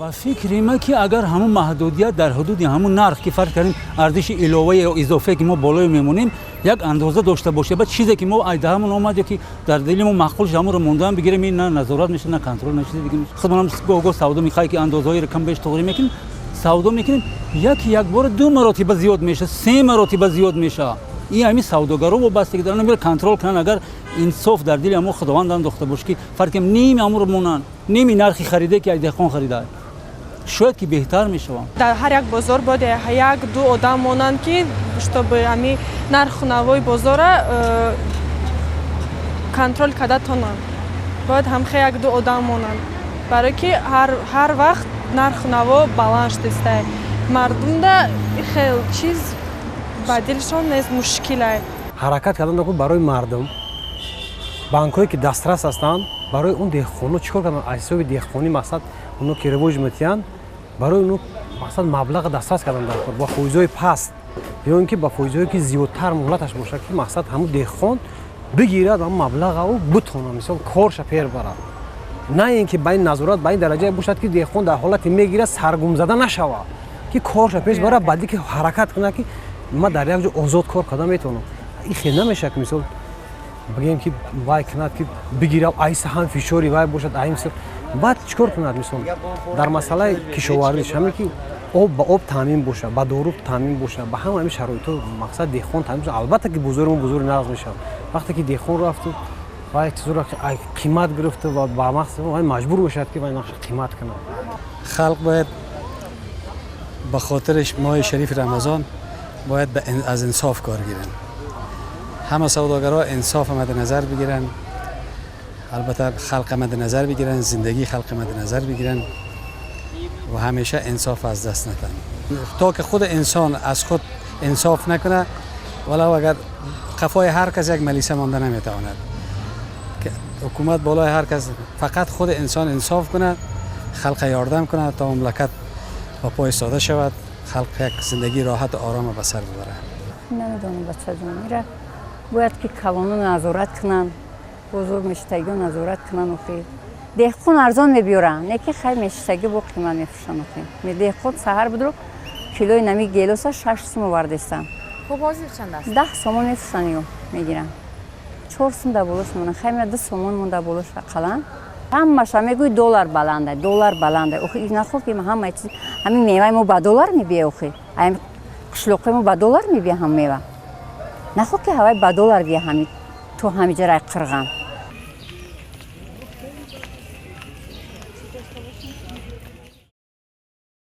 Ба фикри ма, ки агар ҳамун маҳдудият дар ҳудуди ҳамун нарх, ки фарз кардем, арзиши илова ё изофае, ки мо болое мемонем, як андоза дошта бошад, баъд чизе ки мо айдаҳамон омад ё ки дар дили мо маъқул шуд, ҳамонро мондаам бигирем, ин на назорат мешавад, на контроль, на чизи дига мешавад. Худмонам гоҳ-гоҳ савдо мехоҳӣ, ки андозаҳоеро кам беш тоғрӣ мекунем, савдо мекунем, яки якбора ду маротиба зиёд мешавад, се маротиба зиёд мешавад. Ин ҳамин савдогаро вобастагӣ доранд, мера контроль кунанд. Агар инсоф дар дили ҳамо Худованд андохта бошад, ки фарз кунем, ними ҳамонро монанд, ними нархи хариде, ки як деҳқон харида, шояд ки беҳтар мешаванд. Дар ҳар як бозор бояд як ду одам монанд, ки чтобы ҳами нарху навои бозора контроль карда тонанд. Бояд ҳамхе як ду одам монанд, барое ки ҳар вақт нарху наво баланд шудистай, мардумда хел чиз ба дилшон нест, мушкилай. Ҳаракат кардан барои мардум, банкҳое ки дастрас ҳастанд барои он деҳқоно, чӣ кор кардан аз ҳисоби деҳқонӣ, мақсад оно ки ривоҷ метиҳанд, барои оно мақсад маблаға дастрас кардан дар кор ба фоизҳои паст ё ин ки ба фоизҳое ки зиёдтар муҳлаташ бошад, ки мақсад ҳамун деҳқон бигирад ҳамун маблағау бутона, мисол, корша пер барад, на ин ки ба ин назорат ба ин дараҷае бошад, ки деҳқон дар ҳолате мегирад, саргумзада нашавад, ки корша пеш барад, баъди ки ҳаракат кунад, ки ман дар як ҷо озод кор карда метавонам. Ин хел намешавад, ки мисол бигем, ки вай кунад, ки бигирад, айса ҳам фишори вай бошад, ай мисол баъд чӣ кор кунад. Мисол, дар масъалаи кишоварзиш ҳаме ки об ба об таъмин бошад, ба дору таъмин бошад, ба ҳама ҳамин шароитҳо мақсад деҳқон таъмин бошад, албатта ки бозори мо бозори нағз мешавад. Вақте ки деҳқон рафту вай чизоро қимат гирифту ва ба мақсад вай маҷбур мешавад, ки вай нақша қимат кунад. Халқ бояд ба хотираш моҳи шарифи Рамазон бояд аз инсоф кор гиранд. Ҳама савдогарҳо инсоф мад назар бигиранд, албатта халқ мад назар бигиранд, зиндагии халқ мад назар бигиранд ва ҳамеша инсоф аз даст натанд, то ки худ инсон аз худ инсоф накунад. Валав агар қафои ҳар кас як милиса монда наметавонад, ҳукумат болои ҳар кас, фақат худ инсон инсоф кунад, халқ ёрдам кунад, то мамлакат ба по истода шавад, халқ як зиндагии роҳату орома ба сар бибарад. Намедонам, бачаҷон, ира бояд ки калоно назорат кунанд, бозор мештагиҳо назорат кунанд. Охи, деҳқон арзон мебиёранд, не ки хай мештагӣ бо қимат мефурӯшанд. Охи, деҳқон саҳар будро килои нами гелоса 6 сум овардестам. Хуб, ҳозир чанд аст? 10 сомон мефурӯшанд ё мегиранд, 4 сум дар болош монанд. Хай, 2 сомон монда болош ақаллан. Ҳамаша мегӯи доллар баланда, доллар баланда. Охи, нахо ки ҳамаи чиз, ҳамин меваи мо ба доллар мебия. Охи, қишлоқи мо ба доллар мебия ҳам мева. Нахо ки ҳавай ба доллар бия, ҳами то ҳамиҷарай қирған.